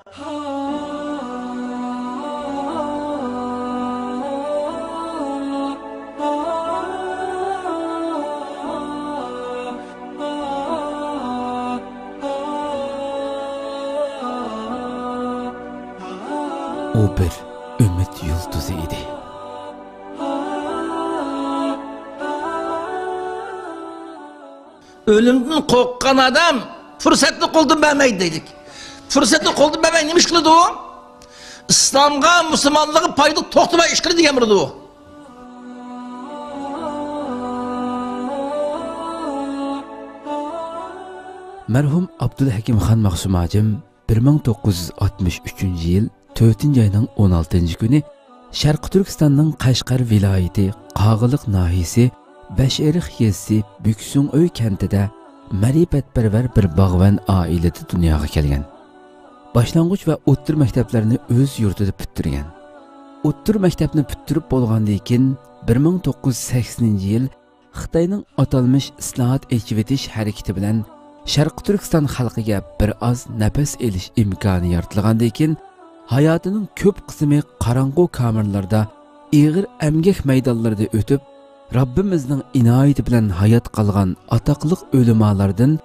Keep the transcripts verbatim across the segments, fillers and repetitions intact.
ئۇ بىر ئۈمىد يۇلتۇزى ئىدى. ئۆلۈمدىن قورققان ئادەم پۇرسەتنى قولدىن بەرمەيدۇ دەيدۇ. پۇرسەتنى قولدىن بەرمەي نېمە ئىش قىلىدۇ؟ ئىسلامغا، مۇسۇلمانلىققا پايدا توختىماي ئىش قىلىدۇ دېگەن بولىدۇ. مەرھۇم ئابدۇلھەكىم خان مەخسۇم ھاجىم بىر مىڭ توققۇز يۈز ئاتمىش ئۈچىنچى يىل تۆتىنچى ئاينىڭ ئون ئالتىنچى كۈنى شەرقىي تۈركىستاننىڭ قەشقەر ۋىلايىتى قاغىلىق ناھىيىسى بەشئېرىق يېزىسى بۈكسۈڭئۆي كەنتىدە مەرىپەتپەرۋەر بىر باغۋەن ئائىلىدە دۇنياغا كەلگەن. باشلانغۇچ ۋە ئوتتۇرا مەكتەپلەرنى ئۆز يۇرتىدا پۈتتۈرگەن. ئوتتۇرا مەكتەپنى پۈتتۈرۈپ بولغاندىن كېيىن، بىر مىڭ توققۇز يۈز سەكسىنىنچى يىل خىتاينىڭ ئاتالمىش ئىسلاھات، ئېچىۋېتىش ھەرىكىتى بىلەن شەرقىي تۈركىستان خەلقىگە بىر ئاز نەپەس ئېلىش ئىمكانى يارىتىلغاندىن كېيىن، ھاياتىنىڭ كۆپ قىسمى قاراڭغۇ كامېرلاردا ئېغىر ئەمگەك مەيدانلىرىدا ئۆتۈپ، رەببىمىزنىڭ ئىنايىتى بىلەن ھايات قالغان ئاتاقلىق ئۆلىمالاردىن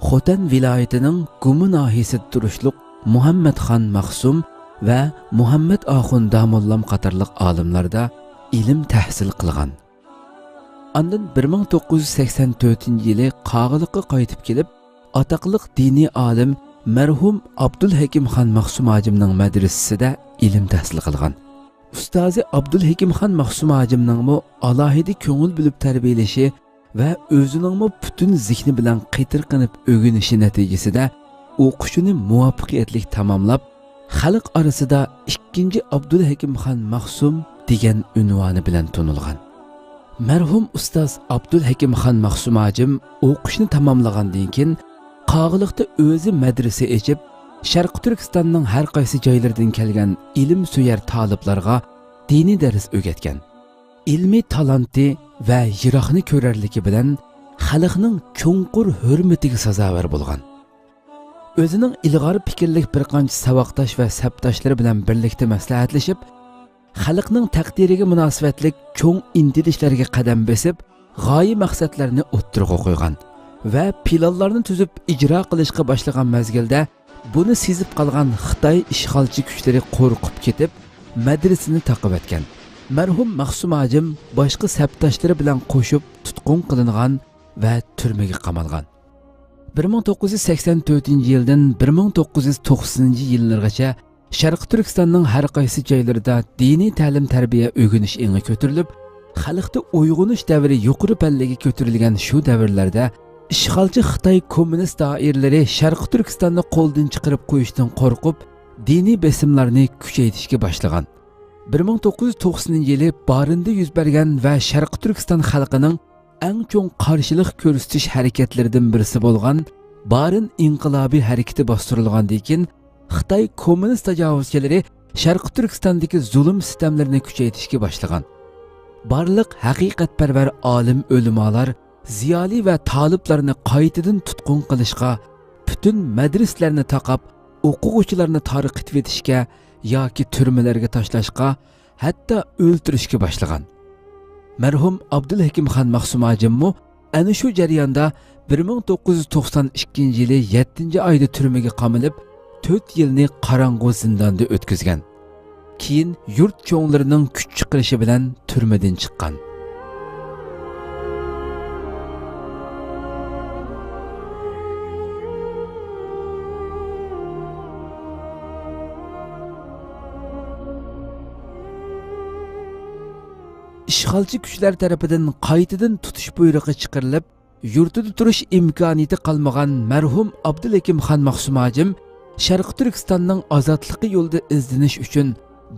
خوتەن ۋىلايىتىنىڭ گۇما ناھىيىسىدە تۇرۇشلۇق مۇھەممەتخان مەخسۇم ۋە مۇھەممەت ئاخۇن داموللام قاتارلىق ئالىملاردا ئىلىم تەھسىل قىلغان. ئاندىن بىر مىڭ توققۇز يۈز سەكسەن تۆتىنچى يىلى قاغىلىققا قايتىپ كېلىپ، ئاتاقلىق دىنىي ئالىم مەرھۇم ئابدۇلھەكىم خان مەخسۇم ھاجىمنىڭ مەدرىسىسىدە ئىلىم تەھسىل قىلغان. ئۇستازى ئابدۇلھەكىم خان مەخسۇم ھاجىمنىڭمۇ ئالاھىدە كۆڭۈل بۆلۈپ تەربىيەلىشى ۋە ئۆزىنىڭمۇ پۈتۈن زېھنى بىلەن قېتىرقىنىپ ئۆگىنىشى نەتىجىسىدە، ئوقۇشىنى مۇۋەپپەقىيەتلىك تاماملاپ، خەلق ئارىسىدا ئىككىنچى ئابدۇلھەكىم خان مەخسۇم دېگەن ئۇنۋانى بىلەن تونۇلغان. مەرھۇم ئۇستاز ئابدۇلھەكىم خان مەخسۇم ھاجىم ئوقۇشنى تاماملىغاندىن كېيىن، قاغىلىقتا ئۆزى مەدرىسە ئېچىپ، شەرقىي تۈركىستاننىڭ ھەر قايسى جايلىرىدىن كەلگەن ئىلىم سۆيەر تالىپلارغا دىنىي دەرس ئۆگەتكەن. ئىلمىي تالانتى ۋە يىراقنى كۆرەرلىكى بىلەن خەلقنىڭ چوڭقۇر ھۆرمىتىگە سازاۋەر بولغان. ئۆزىنىڭ ئىلغار پىكىرلىك بىر قانچە ساۋاقداش ۋە سەپداشلىرى بىلەن بىرلىكتە مەسلىھەتلىشىپ، خەلقنىڭ تەقدىرىگە مۇناسىۋەتلىك چوڭ ئىنتىلىشلەرگە قەدەم بېسىپ، غايە مەقسەتلەرنى ئوتتۇرىغا قويغان ۋە پىلانلارنى تۈزۈپ ئىجرا قىلىشقا باشلىغان مەزگىلدە، بۇنى سېزىپ قالغان خىتاي ئىشغالچى كۈچلىرى قورقۇپ كېتىپ، مەدرىسىنى تاقىۋەتكەن. مەرھۇم مەخسۇم ھاجىم باشقا سەپداشلىرى بىلەن قوشۇپ تۇتقۇن قىلىنغان ۋە تۈرمىگە قامالغان. بىر مىڭ توققۇز يۈز سەكسەن تۆتىنچى يىلدىن بىر مىڭ توققۇز يۈز توقسىنىنچى يىللىرىغىچە شەرقىي تۈركىستاننىڭ ھەر قايسى جايلىرىدا دىنىي تەلىم-تەربىيە ئۆگىنىش ئېڭى كۆتۈرۈلۈپ، خەلقتە ئويغىنىش دەۋرى يۇقىرى پەللىگە كۆتۈرۈلگەن شۇ دەۋرلەردە ئىشغالچى خىتاي كوممۇنىست دائىرىلىرى شەرقىي تۈركىستاننى قولدىن چىقىرىپ قويۇشتىن قورقۇپ، دىنىي بېسىملارنى كۈچەيتىشكە باشلىغان. بىر مىڭ توققۇز يۈز توقسىنىنچى يىلى بارىندا يۈز بەرگەن ۋە شەرقىي تۈركىستان خەلقىنىڭ ئەڭ چوڭ قارشىلىق كۆرسىتىش ھەرىكەتلىرىدىن بىرسى بولغان بارىن ئىنقىلابىي ھەرىكىتى باستۇرۇلغاندىن كېيىن، خىتاي كوممۇنىست تاجاۋۇزچىلىرى شەرقىي تۈركىستاندىكى زۇلۇم-سىتەملىرىنى كۈچەيتىشكە باشلىغان. بارلىق ھەقىقەتپەرۋەر ئالىم-ئۆلىمالار، زىيالىي ۋە تالىپلارنى قايتىدىن تۇتقۇن قىلىشقا، پۈتۈن مەدرىسىلەرنى تاقاپ، ئوقۇغۇچىلارنى تارقىتىۋېتىشكە ياكى تۈرمىلەرگە تاشلاشقا، ھەتتا ئۆلتۈرۈشكە باشلىغان. مەرھۇم ئابدۇلھەكىم خان مەخسۇم ھاجىممۇ ئەنە شۇ جەرياندا بىر مىڭ توققۇز يۈز توقسان ئىككىنچى يىلى يەتتىنچى ئايدا تۈرمىگە قامىلىپ، تۆت يىلنى قاراڭغۇ زىنداندا ئۆتكۈزگەن. كېيىن يۇرت چوڭلىرىنىڭ كۈچ چىقىرىشى بىلەن تۈرمىدىن چىققان. ئىشغالچى كۈچلەر تەرىپىدىن قايتىدىن تۇتۇش بۇيرۇقى چىقىرىلىپ، يۇرتىدا تۇرۇش ئىمكانىيىتى قالمىغان مەرھۇم ئابدۇلھەكىم خان مەخسۇم ھاجىم شەرقىي تۈركىستاننىڭ ئازادلىقى يولىدا ئىزدىنىش ئۈچۈن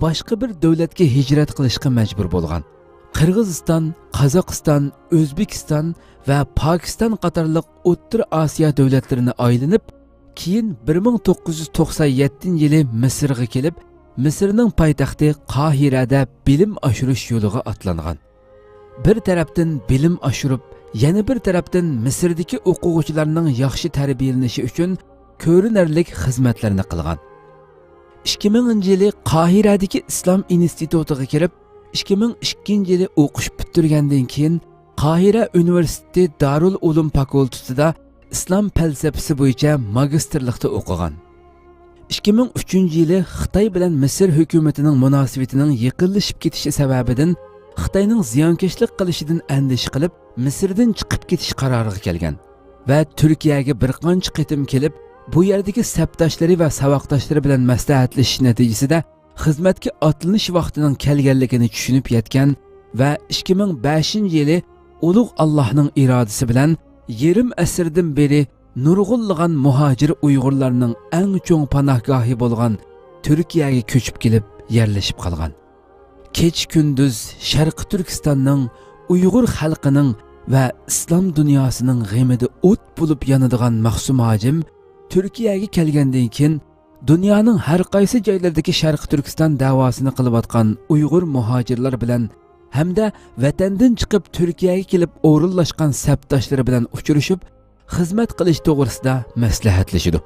باشقا بىر دۆلەتكە ھىجرەت قىلىشقا مەجبۇر بولغان. قىرغىزىستان، قازاقىستان، ئۆزبېكىستان ۋە پاكىستان قاتارلىق ئوتتۇرا ئاسىيا دۆلەتلىرىنى ئايلىنىپ، كېيىن بىر مىڭ توققۇز يۈز توقسان يەتتىنچى يىلى مىسىرغا كېلىپ، مىسىرنىڭ پايتەختى قاھىرەدە بىلىم ئاشۇرۇش يولىغا ئاتلانغان. بىر تەرەپتىن بىلىم ئاشۇرۇپ، يەنە بىر تەرەپتىن مىسىردىكى ئوقۇغۇچىلارنىڭ ياخشى تەربىيەلىنىشى ئۈچۈن كۆرۈنەرلىك خىزمەتلەرنى قىلغان. ئىككى مىڭىنچى يىلى قاھىرەدىكى ئىسلام ئىنستىتۇتىغا كىرىپ، ئىككى مىڭ ئىككىنچى يىلى ئوقۇش پۈتتۈرگەندىن كېيىن، قاھىرە ئۇنىۋېرسىتېتى دارۇل ئۇلۇم فاكۇلتېتىدا ئىسلام پەلسەپىسى بويىچە ماگىستىرلىقتا ئوقۇغان. ئىككى مىڭ ئۈچىنچى يىلى خىتاي بىلەن مىسىر ھۆكۈمىتىنىڭ مۇناسىۋىتىنىڭ يېقىنلىشىپ كېتىشى سەۋەبىدىن، خىتاينىڭ زىيانكەشلىك قىلىشىدىن ئەندىشە قىلىپ، مىسىردىن چىقىپ كېتىش قارارىغا كەلگەن ۋە تۈركىيەگە بىر قانچە قېتىم كېلىپ، بۇ يەردىكى سەپداشلىرى ۋە ساۋاقداشلىرى بىلەن مەسلىھەتلىشىش نەتىجىسىدە، خىزمەتكە ئاتلىنىش ۋاقتىنىڭ كەلگەنلىكىنى چۈشىنىپ يەتكەن ۋە ئىككى مىڭ بەشىنچى يىلى ئۇلۇغ ئاللاھنىڭ ئىرادىسى بىلەن يېرىم ئەسىردىن بېرى نۇرغۇنلىغان مۇھاجىر ئۇيغۇرلارنىڭ ئەڭ چوڭ پاناھگاھى بولغان تۈركىيەگە كۆچۈپ كېلىپ يەرلىشىپ قالغان. كېچە-كۈندۈز شەرقىي تۈركىستاننىڭ، ئۇيغۇر خەلقىنىڭ ۋە ئىسلام دۇنياسىنىڭ غېمىدە ئوت بولۇپ يانىدىغان مەخسۇم ھاجىم تۈركىيەگە كەلگەندىن كېيىن، دۇنيانىڭ ھەر قايسى جايلىرىدىكى شەرقىي تۈركىستان دەۋاسىنى قىلىۋاتقان ئۇيغۇر مۇھاجىرلار بىلەن ھەمدە ۋەتەندىن چىقىپ تۈركىيەگە كېلىپ ئورۇنلاشقان سەپداشلىرى بىلەن ئۇچرىشىپ، خىزمەت قىلىش توغرىسىدا مەسلىھەتلىشىدۇ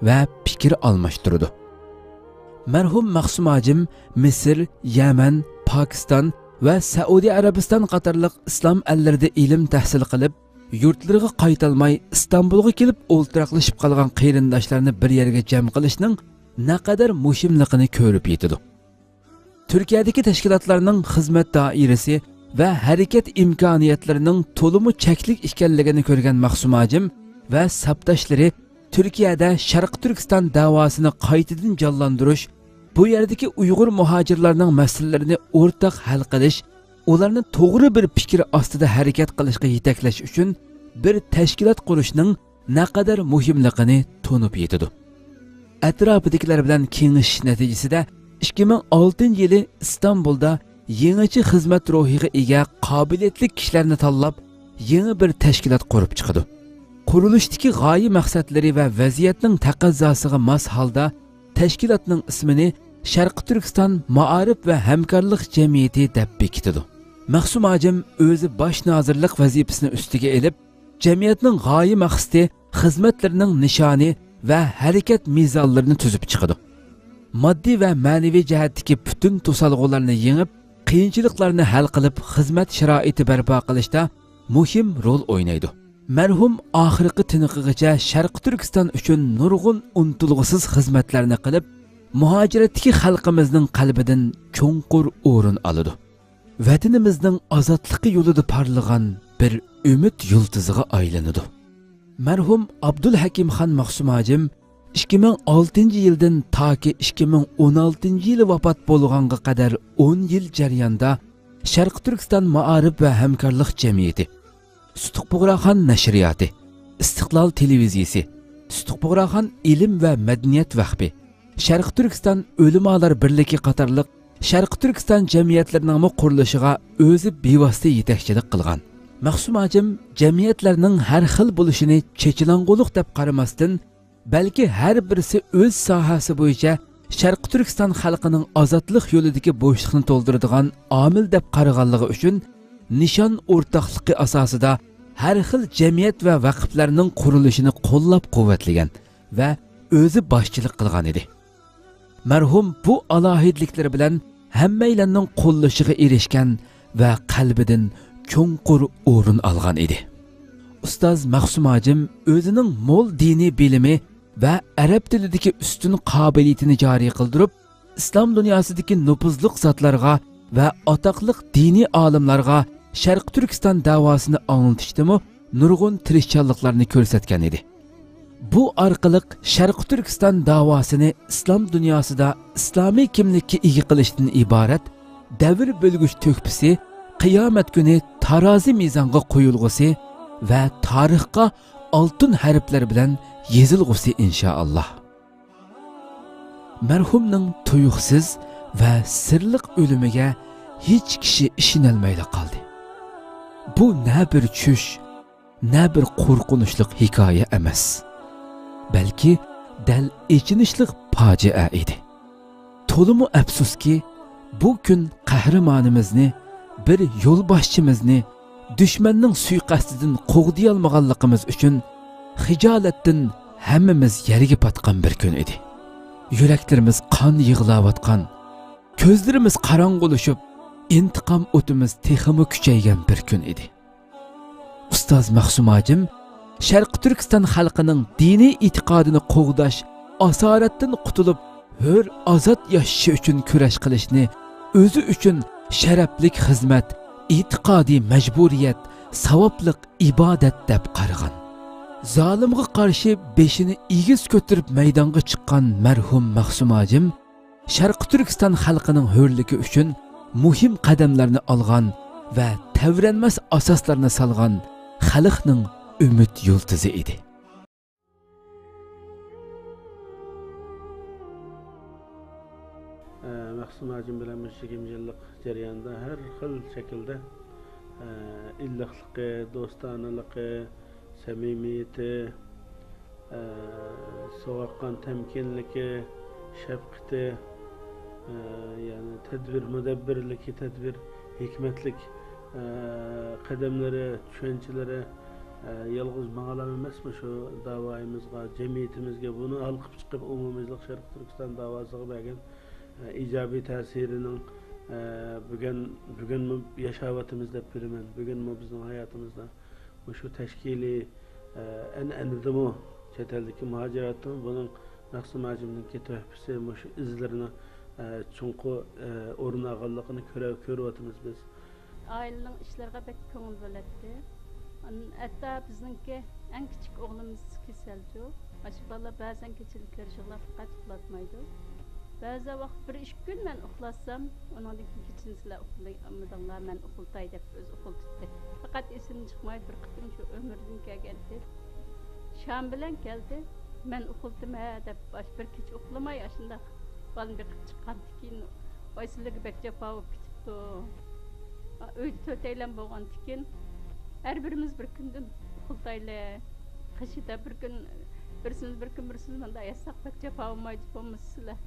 ۋە پىكىر ئالماشتۇرىدۇ. مەرھۇم مەخسۇم ھاجىم مىسىر، يەمەن، پاكىستان ۋە سەئۇدى ئەرەبىستان قاتارلىق ئىسلام ئەللىرىدە ئىلىم تەھسىل قىلىپ، يۇرتلىرىغا قايتالماي، ئىستانبۇلغا كېلىپ ئولتۇراقلىشىپ قالغان قېرىنداشلارنى بىر يەرگە جەم قىلىشنىڭ نەقەدەر مۇھىملىقىنى كۆرۈپ يېتىدۇ. تۈركىيەدىكى تەشكىلاتلارنىڭ خىزمەت دائىرىسى ۋە ھەرىكەت ئىمكانىيەتلىرىنىڭ تولىمۇ چەكلىك ئىكەنلىكىنى كۆرگەن مەخسۇم ھاجىم ۋە سەپداشلىرى تۈركىيەدە شەرقىي تۈركىستان دەۋاسىنى قايتىدىن جانلاندۇرۇش، بۇ يەردىكى ئۇيغۇر مۇھاجىرلارنىڭ مەسىلىلىرىنى ئورتاق ھەل قىلىش، ئۇلارنى توغرا بىر پىكىر ئاستىدا ھەرىكەت قىلىشقا يېتەكلەش ئۈچۈن بىر تەشكىلات قۇرۇشنىڭ نەقەدەر مۇھىملىقىنى تونۇپ يېتىدۇ. ئەتراپىدىكىلەر بىلەن كېڭىشىش نەتىجىسىدە، ئىككى مىڭ ئالتىنچى يىلى ئىستانبۇلدا يېڭىچە خىزمەت روھىغا ئىگە قابىلىيەتلىك كىشىلەرنى تاللاپ، يېڭى بىر تەشكىلات قۇرۇپ چىقىدۇ. قۇرۇلۇشتىكى غايە مەقسەتلىرى ۋە ۋەزىيەتنىڭ تەقەززاسىغا ماس ھالدا تەشكىلاتنىڭ ئىسمىنى شەرقىي تۈركىستان مائارىپ ۋە ھەمكارلىق جەمئىيىتى دەپ بېكىتىدۇ. مەخسۇم ھاجىم ئۆزى باش نازىرلىق ۋەزىپىسىنى ئۈستىگە ئېلىپ، جەمئىيەتنىڭ غايە مەقسىتى، خىزمەتلىرىنىڭ نىشانى ۋە ھەرىكەت مىزانلىرىنى تۈزۈپ چىقىدۇ. ماددىي ۋە مەنىۋى جەھەتتىكى پۈتۈن توسالغۇلارنى يېڭىپ، قىيىنچىلىقلارنى ھەل قىلىپ، خىزمەت شارائىتى بەرپا قىلىشتا مۇھىم رول ئوينايدۇ. مەرھۇم ئاخىرقى تىنىقىغىچە شەرقىي تۈركىستان ئۈچۈن نۇرغۇن ئۇنتۇلغۇسىز خىزمەتلەرنى قىلىپ، مۇھاجىرەتتىكى خەلقىمىزنىڭ قەلبىدىن چوڭقۇر ئورۇن ئالىدۇ. ۋەتىنىمىزنىڭ ئازادلىقى يولىدا پارلىغان بىر ئۈمىد يۇلتۇزىغا ئايلىنىدۇ. مەرھۇم ئابدۇلھەكىمخان مەخسۇم ھاجىم ئىككى مىڭ ئالتىنچى يىلدىن تاكى ئىككى مىڭ ئون ئالتىنچى يىلى ۋاپات بولغانغا قەدەر ئون يىل جەرياندا شەرقىي تۈركىستان مائارىپ ۋە ھەمكارلىق جەمئىيىتى، سۇتۇق بۇغراخان نەشرىياتى، ئىستىقلال تېلېۋىزىيىسى، سۇتۇق بۇغراخان ئىلىم ۋە مەدەنىيەت ۋەخپى، شەرقىي تۈركىستان ئۆلىمالار بىرلىكى قاتارلىق شەرقىي تۈركىستان جەمئىيەتلىرىنىڭمۇ قۇرۇلۇشىغا ئۆزى بىۋاسىتە يېتەكچىلىك قىلغان. مەخسۇم ھاجىم جەمئىيەتلەرنىڭ ھەر خىل بولۇشىنى چېچىلاڭغۇلۇق دەپ قارىماستىن، بەلكى ھەر بىرسى ئۆز ساھەسى بويىچە شەرقىي تۈركىستان خەلقىنىڭ ئازادلىق يولىدىكى بوشلۇقنى تولدۇرىدىغان ئامىل دەپ قارىغانلىقى ئۈچۈن، نىشان ئورتاقلىقى ئاساسىدا ھەر خىل جەمئىيەت ۋە ۋەقىپلەرنىڭ قۇرۇلۇشىنى قوللاپ-قۇۋۋەتلىگەن ۋە ئۆزى باشچىلىق قىلغان ئىدى. مەرھۇم بۇ ئالاھىدىلىكلىرى بىلەن ھەممەيلەننىڭ قوللىشىغا ئېرىشكەن ۋە قەلبىدىن چوڭقۇر ئورۇن ئالغان ئىدى. ئۇستاز مەخسۇم ھاجىم ئۆزىنىڭ مول دىنىي بىلىمى ۋە ئەرەب تىلىدىكى ئۈستۈن قابىلىيىتىنى جارى قىلدۇرۇپ، ئىسلام دۇنياسىدىكى نوپۇزلۇق زاتلارغا ۋە ئاتاقلىق دىنىي ئالىملارغا شەرقىي تۈركىستان دەۋاسىنى ئاڭلىتىشتىمۇ نۇرغۇن تىرىشچانلىقلارنى كۆرسەتكەن ئىدى. بۇ ئارقىلىق شەرقىي تۈركىستان داۋاسىنى ئىسلام دۇنياسىدا ئىسلامىي كىملىككە ئىگە قىلىشتىن ئىبارەت دەۋر بۆلگۈچ تۆھپىسى، قىيامەت كۈنى تارازى مىزانغا قويۇلغۇسى ۋە تارىخقا ئالتۇن ھەرپلەر بىلەن يېزىلغۇسى، ئىنشائاللا. مەرھۇمنىڭ تۇيۇقسىز ۋە سىرلىق ئۆلۈمىگە ھېچ كىشى ئىشىنەلمەيلا قالدى. بۇ نە بىر چۈش، نە بىر قورقۇنچلۇق ھېكايە ئەمەس، بەلكى دەل ئېچىنىشلىق پاجىئە ئىدى. تولىمۇ ئەپسۇسكى، بۇ كۈن قەھرىمانىمىزنى بىر يولباشچىمىزنى دۈشمەننىڭ سۇيىقەستىدىن قوغدىيالمىغانلىقىمىز ئۈچۈن خىجالەتتىن ھەممىمىز يەرگە پاتقان بىر كۈن ئىدى. يۈرەكلىرىمىز قان يىغلاۋاتقان، كۆزلىرىمىز قاراڭغۇلىشىپ، ئىنتىقام ئوتىمىز تېخىمۇ كۈچەيگەن بىر كۈن ئىدى. ئۇستاز مەخسۇم ھاجىم شەرقىي تۈركىستان خەلقىنىڭ دىنىي ئېتىقادىنى قوغداش، ئاسارەتتىن قۇتۇلۇپ، ھۆر، ئازاد ياشىشى ئۈچۈن كۈرەش قىلىشنى ئۆزى ئۈچۈن شەرەپلىك خىزمەت، ئېتىقادىي مەجبۇرىيەت، ساۋابلىق ئىبادەت دەپ قارىغان. زالىمغا قارشى بېشىنى ئېگىز كۆتۈرۈپ مەيدانغا چىققان مەرھۇم مەخسۇم ھاجىم شەرقىي تۈركىستان خەلقىنىڭ ھۆرلۈكى ئۈچۈن مۇھىم قەدەملەرنى ئالغان ۋە تەۋرەنمەس ئاساسلارنى سالغان خەلقنىڭ ئۈمىد يۇلتۇزى ئىدى. مەخسۇم ھاجىم بىلەن مۇشۇ يىگىرمە يىللىق جەرياندا ھەر خىل شەكىلدە، ئە، ئىللىقلىقى، دوستانىلىقى، سەمىمىيىتى، ئە، سوغۇققان تەمكىنلىكى، شەپقىتى، ئە، يەنى تەدبىر مۇدەببىرلىكى، تەدبىر ھېكمەتلىك، ئە، قەدەملىرى، چۈشەنچىلىرى، ئە، يالغۇز ماڭىلا ئەمەس، مۇشۇ داۋايىمىزغا، جەمئىيىتىمىزگە، بۇنى ھالقىپ چىقىپ ئومۇميۈزلۈق شەرقىي تۈركىستان داۋاسىغا بەرگەن، ئە، ئىجابىي تەسىرىنىڭ، ئە، بۈگۈن، بۈگۈنمۇ ياشاۋاتىمىز دەپ بىلىمەن. بۈگۈنمۇ بىزنىڭ ھاياتىمىزدا مۇشۇ تەشكىلىي، ئە، ئەنئەنىدىمۇ، چەت ئەلدىكى مۇھاجىراتتىمۇ بۇنىڭ مەخسۇم ھاجىمنىڭكى تۆھپىسى، مۇشۇ ئىزلىرىنىڭ، ئە، چوڭقۇر، ئە، ئورۇن ئالغانلىقىنى كۆرە-، كۆرۈۋاتىمىز بىز. ئائىلىنىڭ ئىشلىرىغا بەك كۆڭۈل بۆلەتتى. ئان-، ھەتتا بىزنىڭكى ئەڭ كىچىك ئوغلىمىز كېسەلچۇ. ئاشۇ بالا بەزەن كېچىلىك كىرىشىغلا پەقەت ئۇخلاتمايدۇ. بەزى ۋاقىت بىر ئىككى كۈن مەن ئۇخلاتسام، ئۇنىڭدىن كېيىن كېچىنى سىلەر ئۇخلىمىدىڭلار، مەن ئۇخلىتاي دەپ ئۆزى ئۇخلىتىپتى. پەقەت ئېسىمدىن چىقماي بىر قېتىم شۇ ئۆمرىدىن كەلگەنتى. شام بىلەن كەلدى. مەن ئۇخلىتىم ھە دەپ، ئاش-، بىر كېچە ئۇخلىماي ئاشۇنداق بالىنى بېقىپ چىققاندىكىن، ۋاي سىلەرگە بەك جاپا بولۇپ كېتىپتۇ. ئۆيدە تۆتەيلەن بولغاندىكىن، ھەر بىرىمىز بىر كۈندىن ئۇخلىتايلى. قېشىدا بىر كۈن، بىرسىمىز بىر كۈن، بىرسىمىز مۇنداق ياتساق بەك جاپا بولمايدۇ، بولمىسا سىلەر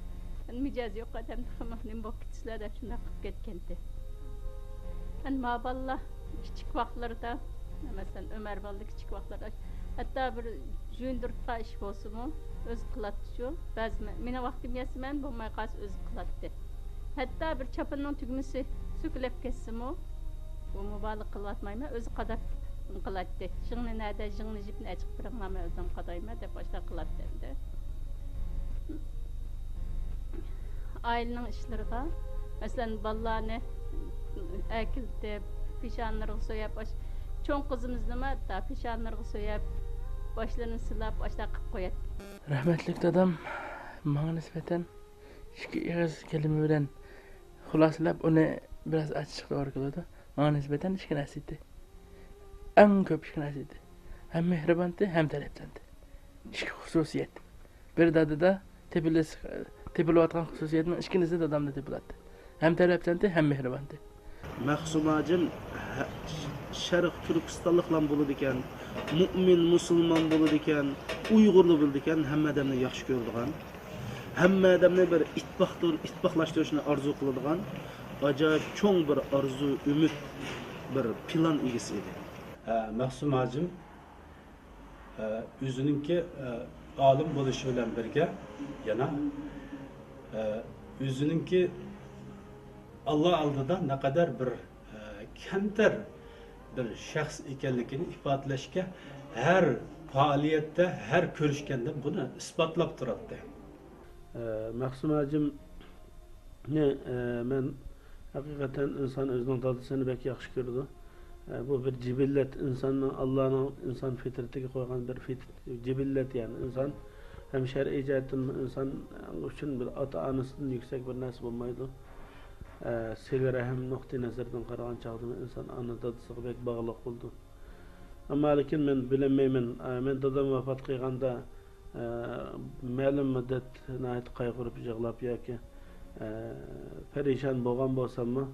مىجەزى يوق ئادەم تېخىمۇ نېمە بولۇپ كېتىسىلەر دەپ شۇنداق قىلىپ كەتكەنتى. ئەنە ما بالىلار كىچىك ۋاقىتلىرىدا، مەسىلەن، ئۆمەر بالىدا كىچىك ۋاقىتلىرىدا ھەتتا بىر جۇيۇندۇرۇپ تۇرغان ئىش بولسىمۇ ئۆزى قىلاتتىچۇ. بەزى مە-، مېنىڭ ۋاقتىم يەتسە مەن بولماي قالسا ئۆزى قىلاتتى. ھەتتا بىر چاپىنىنىڭ تۈگمىسى سۆكۈلۈپ كەتسىمۇ، بۇ مۇبالىغە قىلىۋاتمايمەن، ئۆزى قاداپ قىلاتتى. ژىڭنە نەدە، ژىڭنە جىپنى ئەچىقىپ بېرىڭلار، مەن ئۆزۈم قادايمەن دەپ ئاشۇنداق قىلاتتى ئەمدى. ئائىلىنىڭ ئىشلىرىغا، مەسىلەن، بالىلارنى ئەكېلىتىپ، پېشانىلىرىغا سۆيەپ، ئاش-، چوڭ قىزىمىزنىمۇ ھەتتا پېشانىلىرىغا سۆيەپ، باشلىرىنى سىلاپ، ئاشۇنداق قىلىپ قوياتتى. رەھمەتلىك دادام ماڭا نىسبەتەن ئىككى ئېغىز كەلىمە بىلەن خۇلاسىلەپ، ئۇنى بىراز ئاچىقچە توغرا كېلىدۇ. ماڭا نىسبەتەن ئىككى نەرسە ئىدى. ئەڭ كۆپ ئىككى نەرسە ئىدى. ھەم مېھرىبانتى، ھەم تەلەپچانتى. ئىككى خۇسۇسىيەت. بىر دادىدا تېپىلىس-، تېپىلىۋاتقان خۇسۇسىيەتنىڭ ئىككىنچىسى دادامدا تېپىلاتتى. ھەم تەلەپچانتى، ھەم مېھرىبانتى. مەخسۇم ھاجىم ھە-، شەرق تۈركىستانلىقلام بولىدىكەن، مۇئمىن، مۇسۇلمان بولىدىكەن، ئۇيغۇرلا بولىدىكەن، ھەممە ئادەمنى ياخشى كۆرىدىغان، ھەممە ئادەمنى بىر ئىتتىپاقتۇر-، ئىتتىپاقلاشتۇرۇشنى ئارزۇ قىلىدىغان، ئاجايىپ چوڭ بىر ئارزۇ، ئۈمىد، بىر پىلان ئىگىسى ئىدى. ھە، مەخسۇم ھاجىم، ئە، ئۆزىنىڭكى، ئە، ئالىم بولۇشى بىلەن بىرگە يەنە، ئە، ئۆزىنىڭكى ئاللا ئالدىدا نەقەدەر بىر، ئە، كەمتەر بىر شەخس ئىكەنلىكىنى ئىپادىلەشكە ھەر پائالىيەتتە، ھەر كۆرۈشكەندە بۇنى ئىسپاتلاپ تۇراتتى. ئە، مەخسۇم ھاجىم نى، ئە، مەن ھەقىقەتەن ئىنسان ئۆزىنىڭ دادىسىنى بەك ياخشى كۆرىدۇ. ئە، بۇ بىر جىبىللەت، ئىنساننىڭ، ئاللانىڭ ئىنسان فىترىتىگە قويغان بىر فىت-، جىبىللەت، يەنى ئىنسان ھەم شەرئىي جەھەتتىن ئىنسان ئۈچۈن بىر ئاتا-ئانىسىدىن يۈكسەك بىر نەرسە بولمايدۇ. ئە، سىلە رەھىم نۇقتىئىنەزىرىدىن قارىغان چاغدىمۇ ئىنسان ئانا دادىسىغا بەك باغلىق بولىدۇ. ئەمما لېكىن مەن بىلەلمەيمەن، ئە، مەن دادام ۋاپات قىلغاندا، ئە، مەلۇم مۇددەت ناھايىتى قايغۇرۇپ يىغلاپ ياكى، ئە، پەرىشان بولغان بولساممۇ،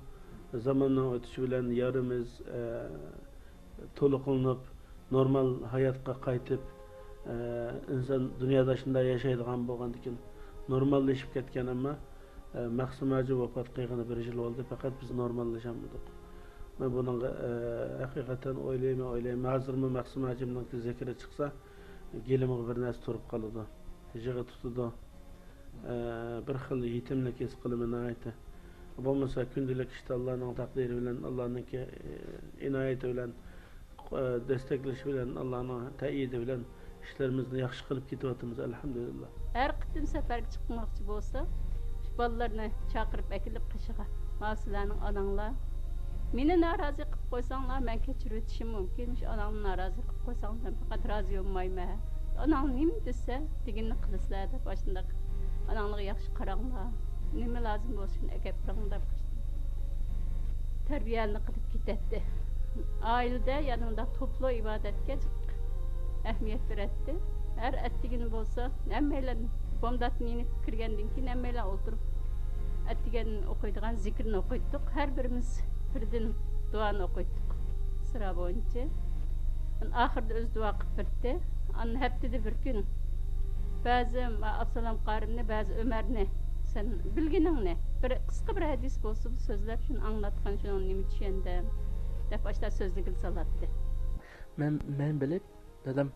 زاماننىڭ ئۆتۈشى بىلەن يارىمىز، ئە، تولۇقلىنىپ، نورمال ھاياتقا قايتىپ، ئە، ئىنسان دۇنيادا شۇنداق ياشايدىغان بولغاندىكىن، نورماللىشىپ كەتكەن. ئەمما، ئە، مەخسۇم ھاجى ۋاپات قىلغىنى بىر يىل بولدى، پەقەت بىز نورماللىشالمىدۇق. مەن بۇنىڭغا، ئە، ھەقىقەتەن ئويلايمەن، ئويلايمەن. ھازىرمۇ مەخسۇم ھاجىمنىڭكى زىكرى چىقسا، گېلىمغا بىر نەرسە تۇرۇپ قالىدۇ، يىغا تۇتىدۇ. ئە، بىر خىل يېتىملىك ھېس قىلىمەن ناھايىتى. بولمىسا كۈندىلىك ئىشتا ئاللانىڭ تەقدىرى بىلەن، ئاللانىڭكى، ئە، ئىنايىتى بىلەن، ئە، دەستەكلىشى بىلەن، ئاللانىڭ تەئيىدى بىلەن ئىشلىرىمىزنى ياخشى قىلىپ كېتىۋاتىمىز، ئەلھەمدۇلىللا. ھەر قېتىم سەپەرگە چىقماقچى بولسا، شۇ بالىلارنى چاقىرىپ ئەكېلىپ قېشىغا، «ماۋۇ سىلەرنىڭ ئاناڭلار. مېنى نارازى قىلىپ قويساڭلار، مەن كەچۈرۈۋېتىشىم مۇمكىن. مۇشۇ ئاناڭنى نارازى قىلىپ قويساڭلار، مەن پەقەت رازى بولمايمەن. ئاناڭ نېمە دېسە، دېگىنىنى قىلىسىلەر» دەپ، ئاشۇنداق «ئاناڭلارغا ياخشى قاراڭلار، نېمە لازىم بولسا شۇنى ئەكەپ بېرىڭ» دەپ تەربىيەنى قىلىپ كېتەتتى. ئائىلىدە، يەنى مۇنداق توپلۇق ئىبادەتكە جىق ئەھمىيەت بېرەتتى. ھەر ئەتىگىنى بولسا، ھەممەيلەن بامداتتىن يېنىپ كىرگەندىن كېيىن، ھەممەيلەن ئولتۇرۇپ، ئەتىگەن ئوقۇيدىغان زىكىرنى ئوقۇيتتۇق. ھەر بىرىمىز بىردىن دۇئانى ئوقۇيتتۇق سىرا بويىچە. ئاخىرىدا ئۆزى دۇئا قىلىپ بېرەتتى. ئاندىن ھەپتىدە بىر كۈن بەزى، ئابدۇسالام قارىمنى، بەزى ئۆمەرنى، سەن بىلگىنىڭنى، بىر قىسقا بىر ھەدىس بولسىمۇ سۆزلەپ، شۇنى ئاڭلاتقىن، شۇنىڭدىن نېمە چۈشەندىم دەپ، ئاشۇنداق سۆزلىگىلى سالاتتى. مەن، مەن بىلىپ، دادام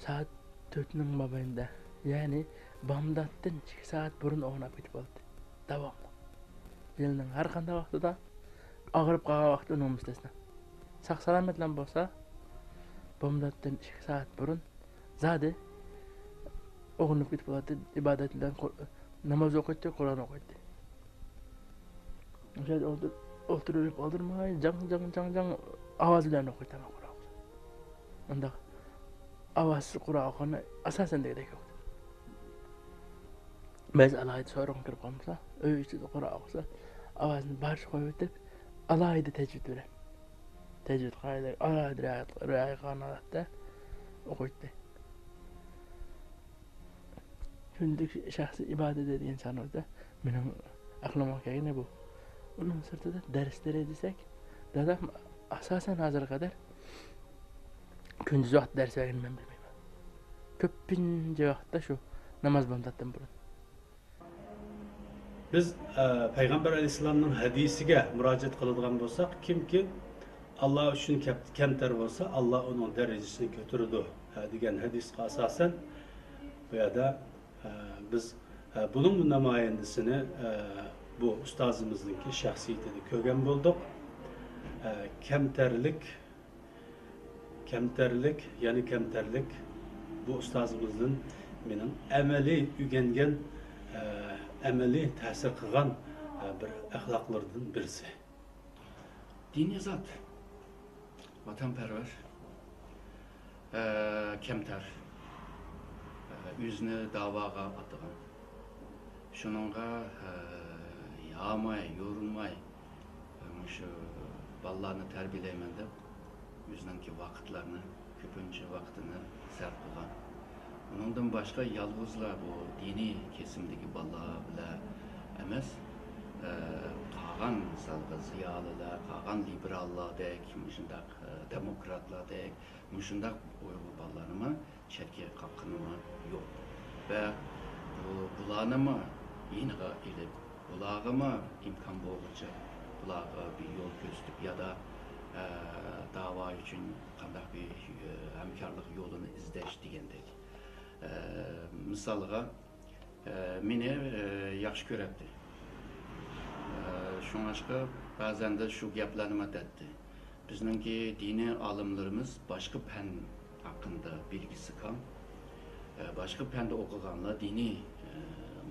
سائەت تۆتنىڭ مابەينىدە، يەنى بامداتتىن ئىككى سائەت بۇرۇن ئويغىنىپ كېتىپ قالاتتى. داۋاملىق. يىلنىڭ ھەر قانداق ۋاقتىدا ئاغرىپ قالغان ۋاقىت ئۇنىڭ مۇستەسنا. ساق-سالامەتلا بولسا، بامداتتىن ئىككى سائەت بۇرۇن زادى ئويغىنىپ كېتىپ قالاتتى، ئىبادەت بىلەن قۇر-، ناماز ئوقۇيتتى، قۇرئان ئوقۇيتتى. ئوشۇ يەردە ئولتۇر-، ئولتۇرۇپ ئولتۇرماي، جاڭ، جاڭ، جاڭ، جاڭ ئاۋاز بىلەن ئوقۇيتتى قۇرئان. ئۇنداق ئاۋازسىز قۇرئان ئوقۇغىنى ئاساسەن دېگۈدەك يوق. بەزى ئالاھىدە سورۇنغا كىرىپ قالمىسا، ئۆي ئىچىدە قۇرئان ئوقۇسا، ئاۋازىنى بارچە قويۇۋېتىپ، ئالاھىدە تەجۋىد بىلەن، تەجۋىد قائىدىلىرىگە ئالاھىدە رىئايە، رىئايە قىلغان ھالەتتە ئوقۇيتتى. كۈندىلىك شەخسىي ئىبادىتى دېگەن سانىمىزدا مېنىڭ ئەقلىمگە كەلگىنى بۇ. ئۇنىڭ سىرتىدا دەرسلىرى دېسەك، دادام ئاساسەن ھازىرغا قەدەر كۈندۈز ۋاقىت دەرس بەرگىنىنى مەن بىلمەيمەن. كۆپىنچە ۋاقىتتا شۇ ناماز بامداتتىن بۇرۇن. بىز، ئە، پەيغەمبەر ئەلەيھىسسالامنىڭ ھەدىسىگە مۇراجىئەت قىلىدىغان بولساق، كىمكى ئاللا ئۈچۈن كەپ-، كەمتەر بولسا، ئاللا ئۇنىڭ دەرىجىسىنى كۆتۈرىدۇ، ئە، دېگەن ھەدىسقا ئاساسەن، بۇ يەردە، ئە، بىز، ئە، بۇنىڭ نامايەندىسىنى، ئە، بۇ ئۇستازىمىزنىڭكى شەخسىيىتىدە كۆرگەن بولدۇق. ئە، كەمتەرلىك، كەمتەرلىك، يەنە كەمتەرلىك بۇ ئۇستازىمىزدىن مېنىڭ ئەمەلىي ئۆگەنگەن، ئە، ئەمەلىي تەسىر قىلغان، ئە، بىر ئەخلاقلىرىدىن بىرسى. دىنىي زات، ۋەتەنپەرۋەر، ئە، كەمتەر، ئە، ئۆزىنى داۋاغا ئاتىغان. شۇنىڭغا، ئە، ياماي، يورۇلماي، مۇشۇ بالىلارنى تەربىيەلەيمەن دەپ، ئۆزىنىڭكى ۋاقىتلارنى، كۆپىنچە ۋاقتىنى سەرپ قىلغان. ئۇنىڭدىن باشقا يالغۇزلا بۇ دىنىي كېسىمدىكى بالىلار بىلەن ئەمەس، ئە، قالغان مىسالغا زىيالىيلار، قالغان لىبېراللاردەك، مۇشۇنداق، ئە، دېموكراتلاردەك، مۇشۇنداق ئۇيغۇر بالىلارنىمۇ چەتكە قاققىنىمۇ يوق. ۋە بۇ، بۇلارنىمۇ يېنىغا ئېلىپ، بۇلارغىمۇ ئىمكان بولغۇچە بۇلارغا بىر يول كۆرسىتىپ يادا، ئە، داۋا ئۈچۈن قانداق بىر، ئە، ھەمكارلىق يولىنى ئىزدەش دېگەندەك. ئە، مىسالغا، ئە، مېنى، ئە، ياخشى كۆرەتتى. ئە، شۇڭلاشقا بەزەندە شۇ گەپلەرنىمۇ ئېيتاتتى. بىزنىڭكى دىنىي ئالىملىرىمىز باشقا پەن ھەققىدە بىلگىسى كام. ئە، باشقا پەندە ئوقۇغانلار دىنىي، ئە،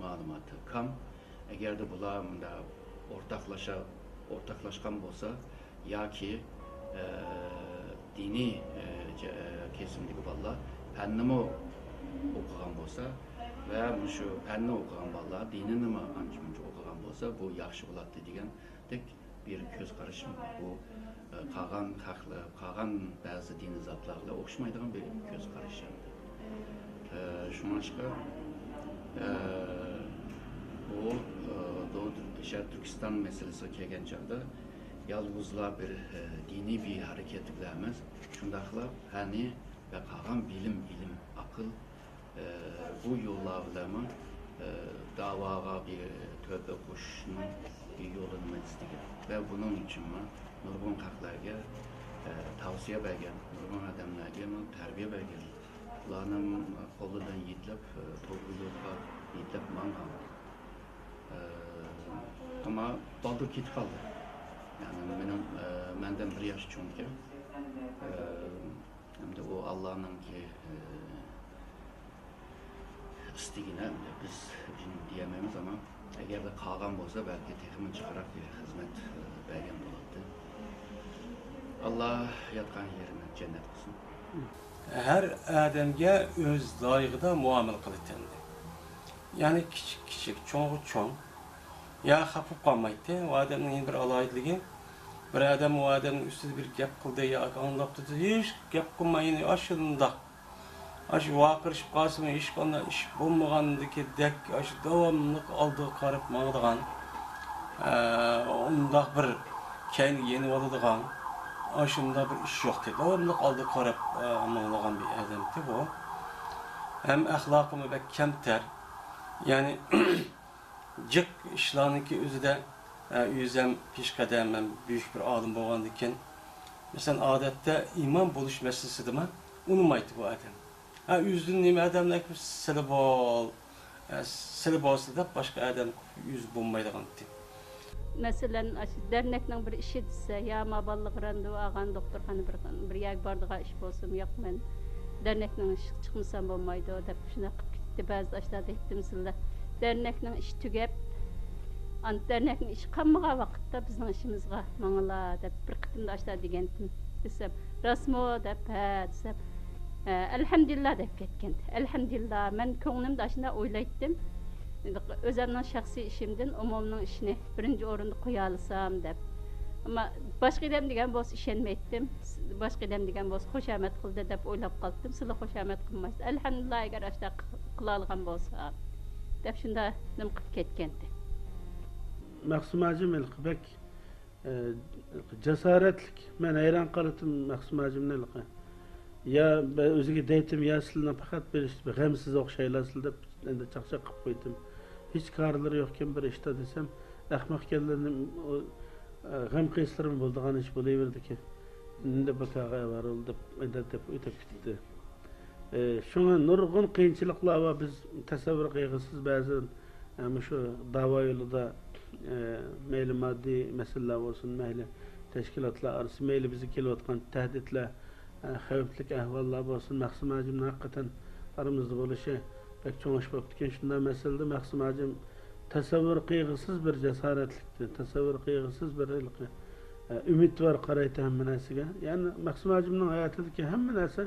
مەلۇماتى كام. ئەگەردە بۇلار مۇنداق ئورتاقلاشا-، ئورتاقلاشقان بولسا ياكى، ئە، دىنىي، ئە، جە-، ئە، كېسىمدىكى بالىلار پەننىمۇ ئوقۇغان بولسا ۋە مۇشۇ پەننى ئوقۇغان بالىلار دىنىنىمۇ ئانچە-مۇنچە ئوقۇغان بولسا، بۇ ياخشى بولاتتى دېگەندەك بىر كۆز قارىشىم بار. بۇ، ئە، قالغان خەقلەر، قالغان بەزى دىنىي زاتلار بىلەن ئوخشىمايدىغان بىر كۆز قارىشىم. ئە، شۇڭلاشقا، ئە، بۇ، ئە، دو-، شەرقىي تۈركىستان مەسىلىسىگە كەلگەن چاغدا يالغۇزلا بىر، ئە، دىنىي بىر ھەرىكەت بىلەن ئەمەس، شۇنداقلا پەننى ۋە قالغان بىلىم، ئىلىم، ئەقىل، ئە، بۇ يوللار بىلەنمۇ، ئە، داۋاغا بىر تۆھپە قوشۇشنىڭ بىر يولىنىمۇ ئىزدىگەن. ۋە بۇنىڭ ئۈچۈنمۇ نۇرغۇن خەقلەرگە، ئە، تەۋسىيە بەرگەن، نۇرغۇن ئادەملەرگىمۇ تەربىيە بەرگەن. ئۇلارنىڭ قولىدىن يېتىلىپ، ئە، توغرا يولغا يېتىپ ماڭغان. ئە، ئەمما بالدۇر كېتىپ قالدى. يەنى مېنىڭ، ئە، مەندىن بىر ياش چوڭكەن. ئە، ئەمدى ئۇ ئاللانىڭكى، ئە، ئىستىگىنى ئەمدى بىز بىلمەيمىز، ئەمما ئەگەردە قالغان بولسا، بەلكى تېخىمۇ جىقراق خىزمەت، ئە، بەرگەن بولاتتى. ئاللا ياتقان يېرىنى جەننەت قىلسۇن. ھەر ئادەمگە ئۆز لايىقىدا مۇئامىلە قىلىتەندى. يەنى كىچىك كىچىك، چوڭغا چوڭ. يا خاپا بولۇپ قالمايتتى. ئۇ ئادەمنىڭ يەنە بىر ئالاھىدىلىكى، بىر ئادەم ئۇ ئادەمنىڭ ئۈستىدە بىر گەپ قىلدى ياكى ئاڭلاپتۇ دېدى، ھېچ گەپ قىلماي، يەنى ئاشۇنداق، ئاشۇ ۋارقىرىشىپ قالسىمۇ، ھېچقانداق ئىش بولمىغاندىكىدەك، ئاشۇ داۋاملىق ئالدىغا قاراپ ماڭىدىغان، ئە، ئۇنداق بىر كەينىگە يېنىۋالىدىغان، ئاشۇنداق بىر ئىش يوقتى. داۋاملىق ئالدىغا قاراپ، ئە، ماڭىدىغان بىر ئادەمتى بۇ. ھەم ئەخلاقىمۇ بەك كەمتەر. يەنى، جىق ئىشلارنىڭكى ئۆزىدە، ئە، ئۆزەم پېشقەدەم، ھەم بۈيۈك بىر ئالىم بولغاندىكىن، مەسىلەن، ئادەتتە ئىمام بولۇش مەسىلىسىدىمۇ ئۇنىمايتتى بۇ ئادەم. ھە، ئۆزىدىن نېمە ئادەملەر سىلى بول، ئە، سىلى بولسا دەپ باشقا ئادەم ئۆزى بولمايدىغانتى. مەسىلەن، ئاشۇ دەرنەكنىڭ بىر ئىشى دېسە، يا ما بالىلىق رەندىۋ ئالغان دوختۇرخانا بىر، بىر يەرگە بارىدىغان ئىش بولسىمۇ، ياق، مەن دەرنەكنىڭ ئىشىغا چىقمىسام بولمايدۇ دەپ شۇنداق قىلىپ كېتىپتۇ. بەزىدە ئاشۇنداق دەيتتىم سىلە، دەرنەكنىڭ ئىشى تۈگەپ، ئان-، دەرنەكنىڭ ئىشى قالمىغان ۋاقىتتا بىزنىڭ ئىشىمىزغا ماڭىلا دەپ بىر قېتىمدا ئاشۇنداق دېگەنتىم دېسەم، راستمۇ دەپ، ھە دېسەم، ھە، ئەلھەمدۇلىللا دەپ كەتكەنتى. ئەلھەمدۇلىللا، مەن كۆڭلۈمدە ئاشۇنداق ئويلايتتىم. ئۆزەمنىڭ شەخسىي ئىشىمدىن ئومۇمنىڭ ئىشىنى بىرىنچى ئورۇندا قويالىسام دەپ. ئەمما باشقا ئادەم دېگەن بولسا ئىشەنمەيتتىم. باشقا ئادەم دېگەن بولسا خۇشامەت قىلدى دەپ ئويلاپ قالاتتىم. سىلە خۇشامەت قىلمايسىز. ئەلھەمدۇلىللا، ئەگەر ئاشۇنداق قىلالىغان بولسا دەپ شۇنداق نېمە قىلىپ كەتكەنتى. مەخسۇم ھاجىم ھېلىقى بەك ئە، جاسارەتلىك. مەن ھەيران قالاتتىم مەخسۇم ھاجىمنى ھېلىقى. يا بە-، ئۆزىگە دەيتتىم، يا سىلىنىڭ پەقەت بىر ئىش، بىر غەمسىز ئوخشايلا سىلە دەپ، ئەمدى چاقچاق قىلىپ قويدۇم. ھېچ كارلىرى يوقكەن بىر ئىشتا دېسەم، ئەخمەقكەنلىرىنى ئۇ، ئە، غەم قىلسىلىرىمۇ بولىدىغان ئىش بولۇۋېرىدىكەن. ئەمدى بىكارغا ئاۋارە بولدى دەپ، دەپ ئۆتۈپ كېتىپتۇ. ئى، شۇڭا نۇرغۇن قىيىنچىلىقلار بار، بىز تەسەۋۋۇر قىلغۇسىز بەزىدىن، ئە، مۇشۇ داۋا يولىدا، ئە، مەيلى ماددىي مەسىلىلەر بولسۇن، مەيلى تەشكىلاتلار ئارىسى، مەيلى بىزگە كېلىۋاتقان تەھدىتلەر، ئە، خەۋپلىك ئەھۋاللار بولسۇن، مەخسۇم ھاجىمنىڭ ھەقىقەتەن ئارىمىزدا بولۇشى بەك چوڭ ئىش بوپتىكەن. شۇنداق مەسىلىدە مەخسۇم ھاجىم تەسەۋۋۇر قىلغۇسىز بىر جاسارەتلىكتى، تەسەۋۋۇر قىلغۇسىز بىر ھېلىقى، ئە، ئۈمىدۋار قارايتتى ھەممە نەرسىگە. يەنى مەخسۇم ھاجىمنىڭ ھاياتىدىكى ھەممە نەرسە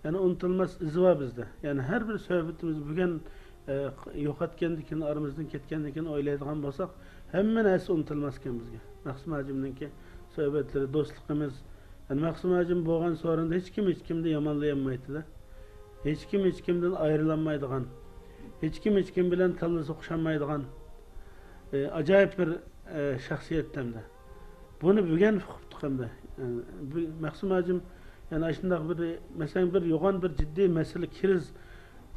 يەنى ئۇنتۇلماس ئىزى بار بىزدە. يەنى ھەر بىر سۆھبىتىمىز بۈگۈن، ئە، يوقاتكەندىن كېيىن، ئارىمىزدىن كەتكەندىن كېيىن ئويلايدىغان بولساق، ھەممە نەرسە ئۇنتۇلماسكەن بىزگە. مەخسۇم ھاجىمنىڭكى سۆھبەتلىرى، دوستلۇقىمىز، يەنى مەخسۇم ھاجىم بولغان سورۇندا ھېچكىم ھېچكىمنى يامانلىيالمايتتى-دە. ھېچكىم ھېچكىمدىن ئايرىلالمايدىغان، ھېچكىم ھېچكىم بىلەن تاللا سوقۇشالمايدىغان، ئە، ئاجايىپ بىر، ئە، شەخسىيەت ھەمدە. بۇنى بۈگۈن ئۇقۇپتۇق ئەمدى. ئە، بۇ مەخسۇم ھاجىم، يەنى ئاشۇنداق بىر، مەسىلەن، بىر يوغان بىر جىددىي مەسىلە، كىرىز،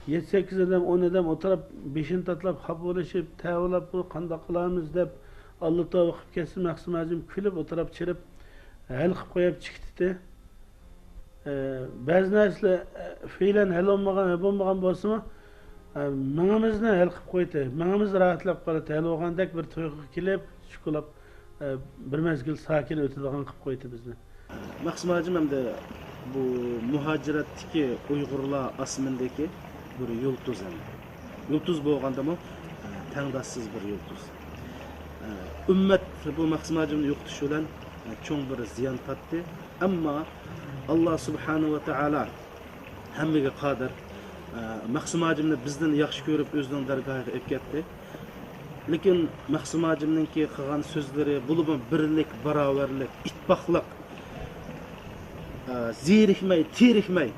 يەتتە سەككىز ئادەم، ئون ئادەم ئولتۇرۇپ، بېشىنى تاتىلاپ، خاپا بولۇشۇپ، تەۋىلەپ، بۇ قانداق قىلارمىز دەپ، ئاللا تەۋبە قىلىپ كەتسە، مەخسۇم ھاجىم كۈلۈپ ئولتۇرۇپ، چىرىپ، ھەل قىلىپ قويۇپ چىقىپ كېتىتتى. ئە، بەزى نەرسىلەر، ئە، پېئىلەن ھەل بولمىغان، ھەل بولمىغان بولسىمۇ، ئە، مېڭىمىزنى ھەل قىلىپ قويدى. مېڭىمىز راھەتلەپ قالدى. ھەل بولغاندەك بىر تۇيغۇغا كېلىپ، شۈكۈرلەپ، ئە، بىر مەزگىل ساكىن ئۆتىدىغان قىلىپ قويدى بىزنى. مەخسۇم ھاجىم ئەمدى بۇ مۇھاجىرەتتىكى ئۇيغۇرلار ئاسمىنىدىكى بىر يۇلتۇز ئەمدى. يۇلتۇز بولغاندىمۇ، ئە، تەڭداشسىز بىر يۇلتۇز. ئە، ئۈممەت بۇ مەخسۇم ھاجىمنى يوقىتىش بىلەن، ئە، چوڭ بىر زىيان تارتتى. ئەمما ئاللا سۇبھانەھۇ ۋە تائالا ھەممىگە قادىر. ئە، مەخسۇم ھاجىمنى بىزدىن ياخشى كۆرۈپ ئۆزىنىڭ دەرگاھىغا ئېلىپ كەتتى. لېكىن مەخسۇم ھاجىمنىڭكى قىلغان سۆزلىرى، بولۇپمۇ بىرلىك، باراۋەرلىك، ئىتتىپاقلىق، ئە، زېرىكمەي، تېرىكمەي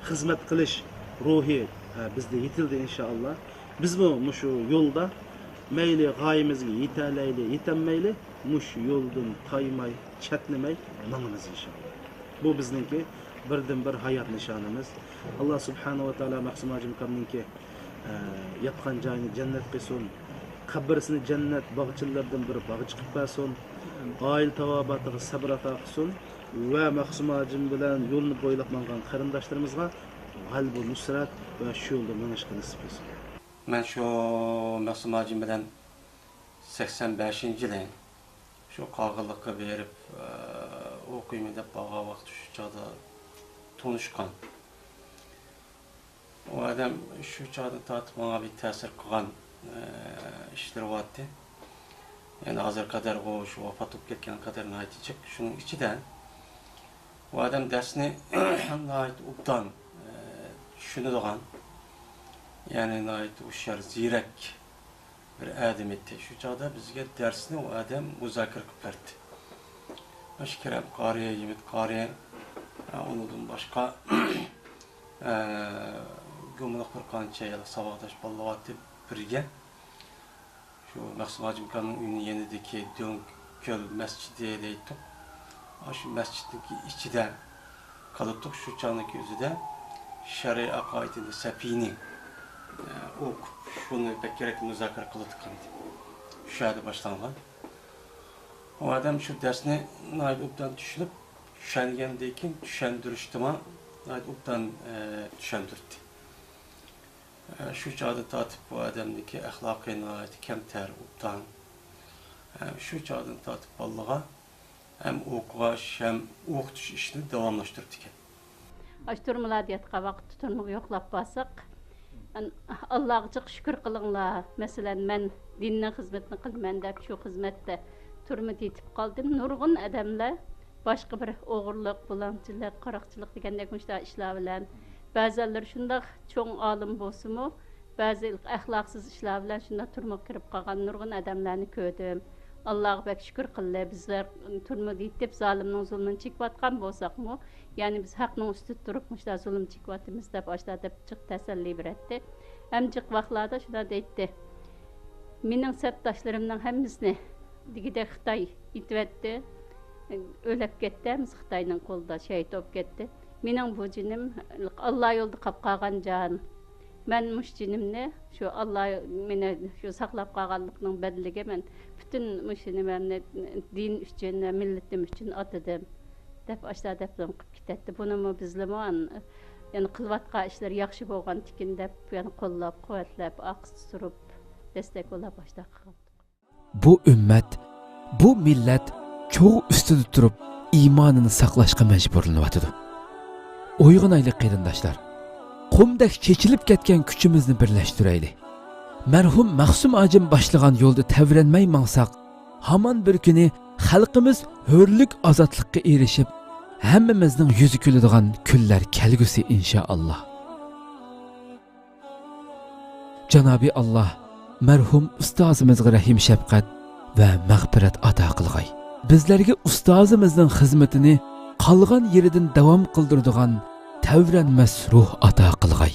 خىزمەت قىلىش روھى، ئە، بىزدە يېتىلدى ئىنشائاللا. بىزمۇ مۇشۇ يولدا مەيلى غايىمىزگە يېتەلەيلى، يېتەلمەيلى، مۇشۇ يولدىن تايماي، چەتنىمەي ماڭىمىز ئىنشائاللا. بۇ بىزنىڭكى بىردىنبىر ھايات نىشانىمىز. ئاللا سۇبھانەھۇ ۋە تائالا مەخسۇم ھاجىم ئاكامنىڭكى، ئە، ياتقان جايىنى جەننەت قىلسۇن، قەبرىسىنى جەننەت باغچىلىرىدىن بىر باغچە قىلىپ بەرسۇن، ئائىلە تاۋابىئاتىغا سەبر ئاتا قىلسۇن ۋە مەخسۇم ھاجىم بىلەن يولنى بويلاپ ماڭغان قېرىنداشلىرىمىزغا غەلىبە نۇسرەت ۋە شۇ يولدا مېڭىشقا نېسىپ قىلسۇن. مەن شۇ مەخسۇم ھاجىم بىلەن سەكسەن بەشىنچى يىلى شۇ قاغىلىققا بېرىپ، ئە، ئوقۇيمەن دەپ بارغان ۋاقىت شۇ چاغدا تونۇشقان. ئۇ ئادەم شۇ چاغدىن تارتىپ ماڭا بىر تەسىر قىلغان، ئە، ئىشلىرى بارتى. يەنى ھازىرغا قەدەر ئۇ شۇ ۋاپات بولۇپ كەتكەنگە قەدەر ناھايىتى جىق. شۇنىڭ ئىچىدە ئۇ ئادەم دەرسنى ناھايىتى ئوبدان، ئە، چۈشىنىدىغان، يەنى ناھايىتى ھوشيار، زېرەك بىر ئادەم ئىدى. شۇ چاغدا بىزگە دەرسنى ئۇ ئادەم مۇزاكىرە قىلىپ بەردى. مۇشۇ كېرەم قارى، يىمىت قارى، ئە، ئۇنىڭدىن باشقا، ئە، گۇمىلىق بىر قانچە ساۋاقداش بالىلار بارتى بىرگە. شۇ مەخسۇم ھاجىمكامنىڭ ئۆيىنىڭ يېنىدىكى دۆڭ كۆل مەسچىتى دەيتتۇق. ئاشۇ مەسچىتنىڭكى ئىچىدە قالاتتۇق. شۇ چاغنىڭكى ئۆزىدە شەرئىي ئەقائىدىنى سەپىينى، ئە، ئوقۇپ، شۇنى بەكرەك مۇزاكىرە قىلىۋاتقانىدى. شۇ يەردە باشلانغان. ئۇ ئادەم شۇ دەرسنى ناھايىتى ئوبدان چۈشىنىپ، چۈشەنگەندىن كېيىن چۈشەندۈرۈشتىمۇ ناھايىتى ئوبدان، ئە، چۈشەندۈردى. ئە، شۇ چاغدىن تارتىپ بۇ ئادەمنىڭكى ئەخلاقى ناھايىتى كەمتەر، ئوبدان. ئە، شۇ چاغدىن تارتىپ بالىلارغا ھەم ئوقۇغاچ، ھەم ئوقۇتۇش ئىشىنى داۋاملاشتۇرۇپتىكەن. ئاشۇ تۈرمىلەردە ياتقان ۋاقىتتا تۈرمىگە يوقلاپ بارساق، مەن ئاللاغا جىق شۈكۈر قىلىڭلار. مەسىلەن، مەن دىننىڭ خىزمىتىنى قىلىمەن دەپ شۇ خىزمەتتە تۈرمىدە يېتىپ قالدىم. نۇرغۇن ئادەملەر باشقا بىر ئوغرىلىق، بۇلاڭچىلىق، قاراقچىلىق دېگەندەك مۇشۇنداق ئىشلار بىلەن، بەزەنلىرى شۇنداق چوڭ ئالىم بولسىمۇ، بەزى ئەخلاقسىز ئىشلار بىلەن شۇنداق تۈرمىگە كىرىپ قالغان نۇرغۇن ئادەملەرنى كۆردۈم. ئاللاغا بەك شۈكۈر قىلدى. بىزلەر تۈرمىدە يېتىپ، زالىمنىڭ زۇلمىنى چېكىۋاتقان بولساقمۇ، يەنى بىز ھەقنىڭ ئۈستىدە تۇرۇپ، مۇشۇنداق زۇلۇم چېكىۋاتىمىز دەپ، ئاشۇنداق دەپ جىق تەسەللى بېرەتتى. ھەم جىق ۋاقىتلاردا شۇنداق دەيتتى. مېنىڭ سەپداشلىرىمنىڭ ھەممىسىنى دېگۈدەك خىتاي ئېتىۋەتتى. ئۆلۈپ كەتتى، ھەممىسى خىتاينىڭ قولىدا شېھىت بولۇپ كەتتى. مېنىڭ بۇ جېنىم ئاللا يولىدا قاپ قالغان جان. مەن مۇشۇ جېنىمنى شۇ ئاللا مېنى شۇ ساقلاپ قالغانلىقنىڭ بەدىلىگە مەن پۈتۈن مۇشۇ نېمەمنى دىن ئۈچۈن، مىللىتىم ئۈچۈن ئاتىدىم، دەپ ئاشۇنداق دەپ قىلىپ كېتەتتى. بۇنىمۇ بىزلىمۇ يەنە قىلىۋاتقان ئىشلىرى ياخشى بولغانتىكىن دەپ، يەنە قوللاپ، قۇۋۋەتلەپ، ئالقىش ئۇرۇپ، دەستەك قوللاپ ئاشۇنداق قىلغان. بۇ ئۈممەت، بۇ مىللەت چوغ ئۈستىدە تۇرۇپ، ئىمانىنى ساقلاشقا مەجبۇرلىنىۋاتىدۇ. ئويغىنايلى، قېرىنداشلار! قۇمدەك چېچىلىپ كەتكەن كۈچىمىزنى بىرلەشتۈرەيلى. مەرھۇم مەخسۇم ھاجىم باشلىغان يولدا تەۋرەنمەي ماڭساق، ھامان بىر كۈنى خەلقىمىز ھۆرلۈك، ئازادلىققا ئېرىشىپ، ھەممىمىزنىڭ يۈزى كۈلىدىغان كۈنلەر كەلگۈسى، ئىنشائاللا. جانابى ئاللا مەرھۇم ئۇستازىمىزغا رەھىم شەپقەت ۋە مەغپىرەت ئاتا قىلغاي. بىزلەرگە ئۇستازىمىزنىڭ خىزمىتىنى قالغان يېرىدىن داۋام قىلدۇرىدىغان تەۋرەنمەس روھ ئاتا قىلغاي.